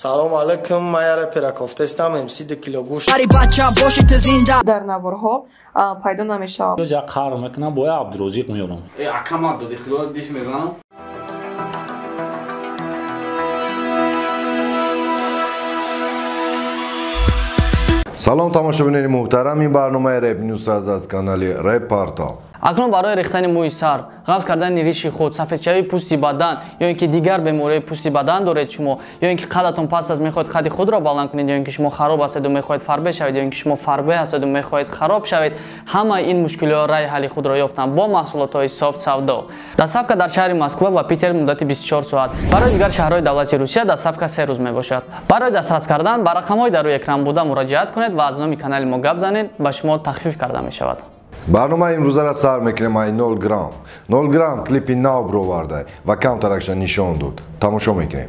Салом алейкум, ман як репера кофтаистам, МС 2 кило гӯшт. Дар наворҳо пайдо намешавам. Я қаҳр мекунам, бояд Абдурозиқ меёрам. Э, акама доди худо дис мезанам. Салом тамошобинони муҳтарам, ин барномаи Rap News аз канали Rap Portal. Акнун барои рехтани мӯи сар, ғафз кардани риши худ, сафедшавии пӯсти бадан ё ин ки дигар бемориҳои пӯсти бадан доред шумо, ё ин ки қадатон паст аст, мехоҳед қади худро баланд кунед, ё ин ки шумо хароб ҳастеду мехоҳед фарбе шавед, ё ин ки шумо фарбе ҳастеду мехоҳед хароб шавед, ҳамаи ин мушкилиҳо раъи ҳалли худро ёфтанд бо маҳсулотҳои Софт Савдо. Доставка дар шаҳри Москва ва Питер муддати 24 соат. Барои дигар шаҳрҳои давлати Русия доставка 3 рӯз мебошад. Барои дастрас кардан ба рақамҳои дар рӯи экран буда муроҷиат кунед ва аз номи канали мо гап занед, ба шумо тахфиф карда мешавад. Барномаи имрӯзаро сар мекунем ай 0 грамм. 0 грамм клипи нав бироварда ва камтаракша нишон дод. Тамошо мекунем.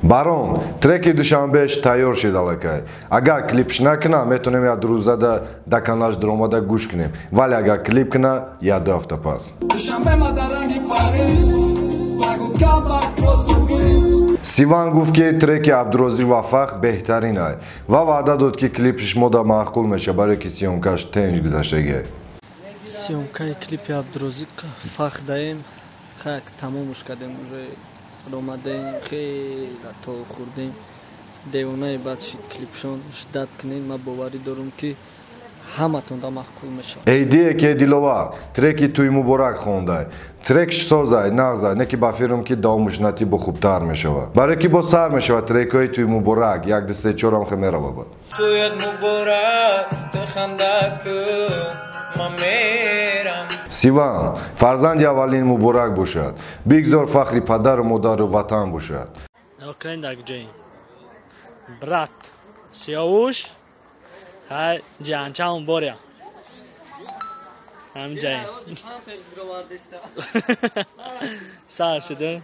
Барон, треки душанбеш тайёр шид аллакай. Агар клипш накуна, метонем як рӯзада да каналш даромада гӯш кунем. Вале агар клип куна, як ду ҳафта пас. Сиван гуфт, ки треки Абдурозиқ ва Фахр беҳтарин ай ва ваъда дод, ки клипш мода маъқул мешавад, барое ки съёмкаш тенҷ гузаштагиай. Съёмкаи клипи Абдурозиқ Фахр даем, хак тамомуш кардем, уже омадаем, хеле то хӯрдем. Девонаи баъд шид клипшон, ждат кунед, ман боварӣ дорам, ки ҳаматон да маъқул мешавад. Эйдие ки Диловар треки Туй муборак хондай. Трекш созай, нағзай, не ки ба фирм ки давомуш натӣ бо хубтар мешавад. Барое ки бо сар мешавад трекҳои Туй муборак, 1 2 3 4 ам хе мерава бад. Туят муборак, бихандаку, ман мерам. Сиван, фарзанди аввалин муборак бошад. Бигзор фахри падару модару ватан бошад. Брат, Сиёвуш, хай ҷанчаон боря. Ҳамҷаем. Сар шуда.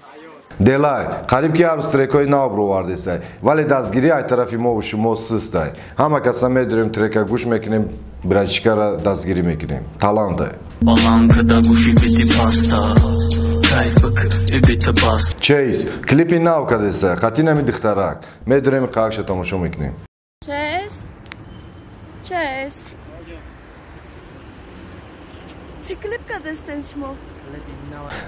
Делай, қариб ки ҳар рӯз трекҳои нав бировардестай, вале дастгирӣ ай тарафи мову шумо систай. Ҳама каса медорем, трека гӯш мекунем, братчикара дастгирӣ мекунем. Талантай. Чейз, клипи нав кадестай, қатъи нами духтарак. Медорем, қаакша тамошо мекунем. Чейз? Чейз? Чӣ клип кардастен шумо?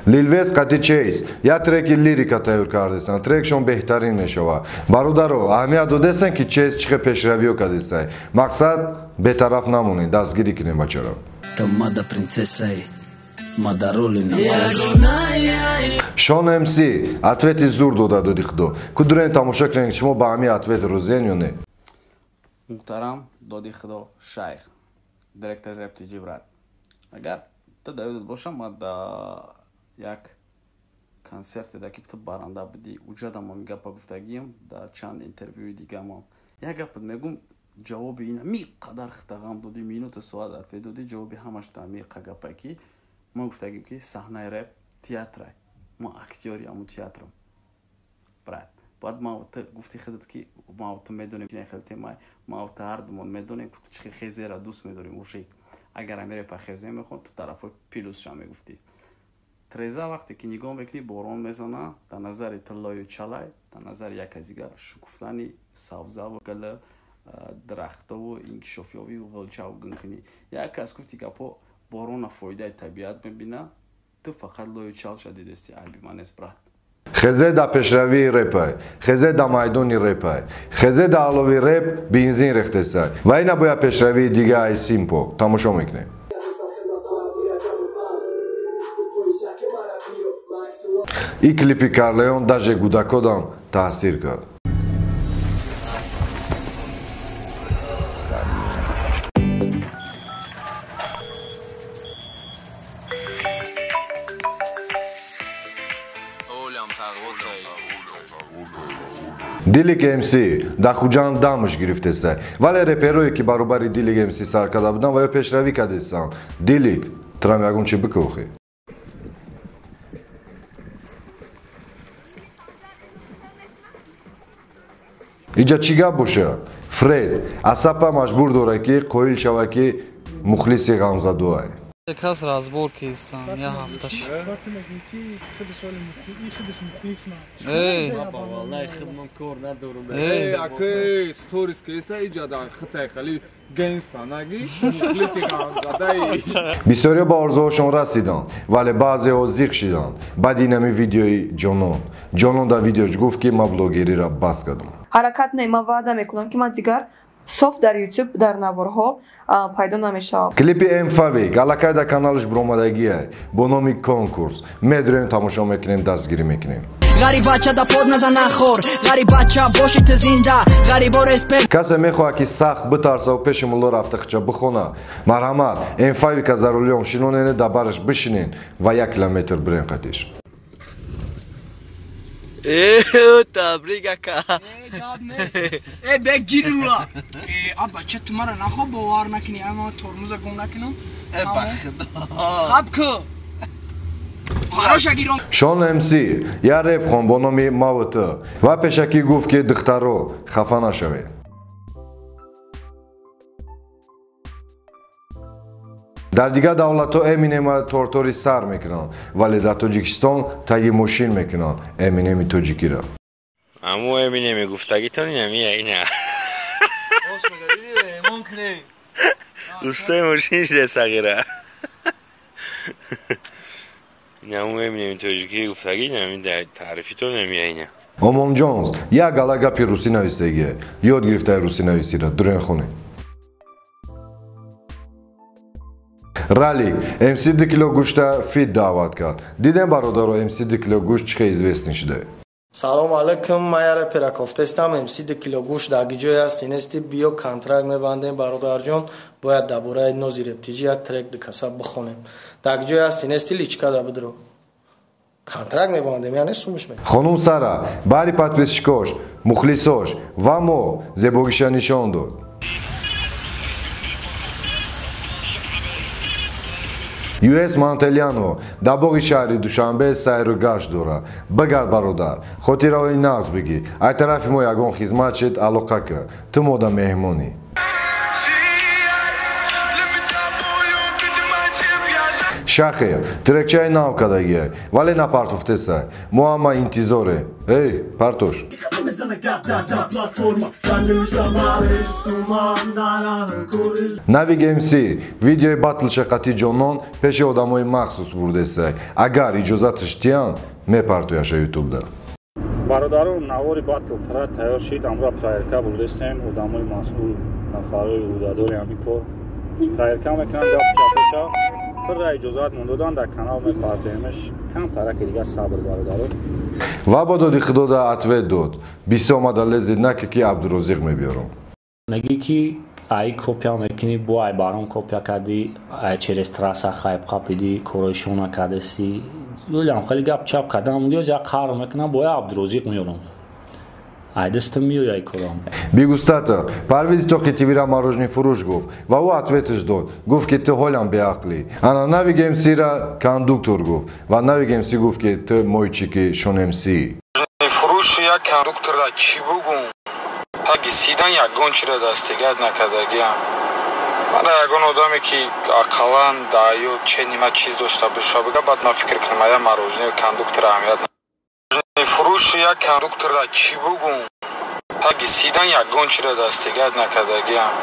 Лилвес қатъи Чейз як треки лирика тайёр кардестанд. Трекшон беҳтарин мешавад. Бародаро, аҳамият додестен, ки Чейз чӣ хел пешравиё кардестай. Мақсад бетараф намонед, дастгирӣ кунем бачаро. Шон МС ответи зур дода доди худо. Кудурен тамошо кунем, ки шумо ба ҳамин ответ розиен ё не? Муҳтарам доди худо Шайх, директори Rap TG, брат. Агар ту да ёдат бошам, ман да як консерте да ки ту баранда будӣ, уҷадам ҳамин гапа гуфтагиям, дар чанд интервюи дигаам. Як гапат мегум, ҷавоби ин ҳамин қадар хитағам додӣ, минуту соат ответ додӣ, ҷавоби ҳамаш да ҳамин қа гапае ки ман гуфтагим, ки саҳнаи реп театрай. Ман актёри ҳамун театрам. Брат, баъд ман ту гуфти худат, ки ман ту медонем, ки хел темай, ман ту ҳардумон медонем, ки чӣ хезера дӯст медорем мужик. Агар ами репа хезе мехонд, ту тарафҳои плюсша мегуфтӣ. Треза вақте ки нигоҳ мекунӣ, борон мезана, дар назари тиллою чалай, дар назари як аз дигар шукуфтани сабзаву гала дарахтову инкишофёвиву ғилчаву гункунӣ. Як кас гуфти гапо борона фоидаи табиат мебина, ту фақат лою чалша дидести, айби ман нест, брат. Хезе да пешравии репай, хезе да майдони репай, хезе да алови реп бензин рехтесай. Ва ина бояд пешравии дига ай Симпо. Тамошо мекунем. И клипи Карлеон даже гудакодам таъсир кард. Дилик МС дар Хуҷанд дамаш гирифтестай, вале реперое ки баробари Дилик МС сар карда буданд ва ё пешравӣ кардестанд. Дилик, трам ягон чи бикӯхӣ. Иҷа чӣ гап бошад? Фред асапа маҷбур дорад, ки қоил шавад, ки мухлиси ғамзадуай. Кас разбор кистам, я ҳафташ. Эй, акай сторис киста иҷада хитай хали гангста наги мухлиси ғамзадаи. Бисёриҳо ба орзуҳошон расиданд, вале баъзеҳо зиқ шиданд. Баъди инами видеои Ҷонон. Ҷонон дар видеош гуфт, ки ман блогериро бас кардам. Ҳаракат не, ман ваъда мекунам, ки ман дигар соф дар YouTube дар наворҳо пайдо намешавам. Клипи М-Фавик аллакай дар каналаш биромадагиай бо номи конкурс. Медурем, тамошо мекунем, дастгирӣ мекунем. Ғарибача да под наза нахор, ғарибача боши ту зинда, ғарибо респект. Касе мехоҳад, ки сахт битарсаву пеши мулло рафта хича бихона, марҳамат, М-Фавика за рулём шинонене, дар бараш бишинен ва 1 километр бирен қатиш. Табрик ака. Э, бе гир рула. Э, а бача ту мара нахо бовар накунӣ, ама тормоза гум накунам. Э, ба худо. Хаб ку. Фароша гиром. Шон МС як реп хон бо номи Мавт ва пешакӣ гуфт, ки духтаро хафа нашавед. Дар дигар давлатҳо Эминема тортори сар мекунанд, вале дар Тоҷикистон таги мошин мекунанд Эминеми тоҷикиро. Аммо Эминеми гуфтагитон инамия ина. Устои мошин шуда сағира. Инаму Эминеми тоҷикӣ гуфтагӣ инами таърифитон инамия ина. Омон Ҷонс як гала гапи русӣ нависагие. Ёд гирифтаи русӣ нависира, дурен хонед. Ралик МС 2 кило гӯшта фит даъват кард. Дидем, бародаро, МС 2 кило гӯшт чӣ хел известный шуда. Салом алайкум, ман яра перакофтестам. МС 2 кило гӯшт дар ҷое ҳасти нести, биё контракт мебандем, бародарҷон. Бояд дар бораи нози рептиҷи як трек дукаса бихонем. Дар ҷое ҳасти нести, личка да бидро. Контракт мебандем, яъне сумуш ме. Хонум Сара баъри подписчикош, мухлисош ва мо зебогиша нишон дод. ЮС Мантелиано дар боғи шаҳри Душанбе сайру гашт дорад. Бигард, бародар, хотираҳои нағз бигӣ. Ай тарафи мо ягон хизмат шид, алоқа кар. Ту мода меҳмонӣ. Шахер трекчаи нав кардагиай, вале напартофтесай. Мо ҳама интизорем. Эй, партош. Навиг МС видеои батлша қати Ҷонон пеши одамои махсус бурдесай. Агар иҷозаташ диҳанд, мепартояша ютубда. Бародарон, навори батл пра тайёр шид, амра проверка бурдестем, одамои масъул, нафарои ӯҳдадори ҳамин кор проверка мекунанд, гап чапоша пурра иҷозат мондадан дар канал мепартоемш. Камтараки дига сабр, бародарон. Ва бо доди худода ответ дод. Бисо омада лезид наки, ки Абдурозиқ мебиёрам. Мегӣ, ки ай копия мекунӣ, бо ай барон копия кардӣ, ай через трасса хайб қапидӣ, корои шона кардасӣ. Лулям хеле гап чап кардам, ёз як қаҳр мекунам, бо Абдурозиқ меёрам. Ай дастам меояй корам. Бигустатор Парвизи Тоқи ТВра мороженое фурӯш гуфт ва ӯ ответаш дод. Гуфт, ки ту ҳолам беақлӣ. Ана Навиг МС-ра кондуктор гуфт ва Навиг МС гуфт, ки ту мойчики Шон МС. Фурӯш як кондукторра чӣ бугум? Таги сидан ягон чиро дастигат накардагиам. Мана ягон одаме, ки ақаллан дар ё ченима чиз дошта боша, бига, баъд ман фикр кунам, ая мороженое кондуктор аҳамият. Фурӯш як кондукторра чӣ бугум? Таги сидан ягон чиро дастигат накардагиам.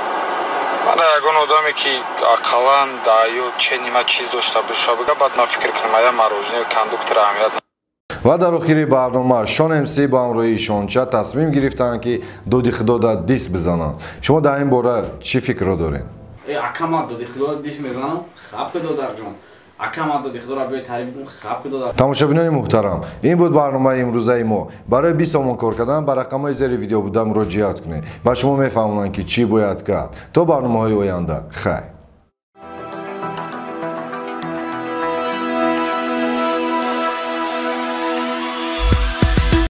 Мана ягон одаме, ки ақаллан дар ё ченима чиз дошта боша, бига, баъд ман фикр кунам, ая мороженое кондуктор аҳамият. Ва дар охири барнома Шон МС бо ҳамроҳии Шонча тасмим гирифтанд, ки доди худода дис бизананд. Шумо дар ин бора чӣ фикрро доред? Э, ака, ман доди худода дис мезанам, хаб ки додарҷон. Ака, ман доди худоро биёй таъриф кун, хаб ки додар. Тамошобинони муҳтарам, ин буд барномаи имрӯзаи мо. Барои 20 сомон кор кардан ба рақамҳои зери видео буда муроҷиат кунед. Ба шумо мефаҳмонанд, ки чӣ бояд кард. То барномаҳои оянда, хайр.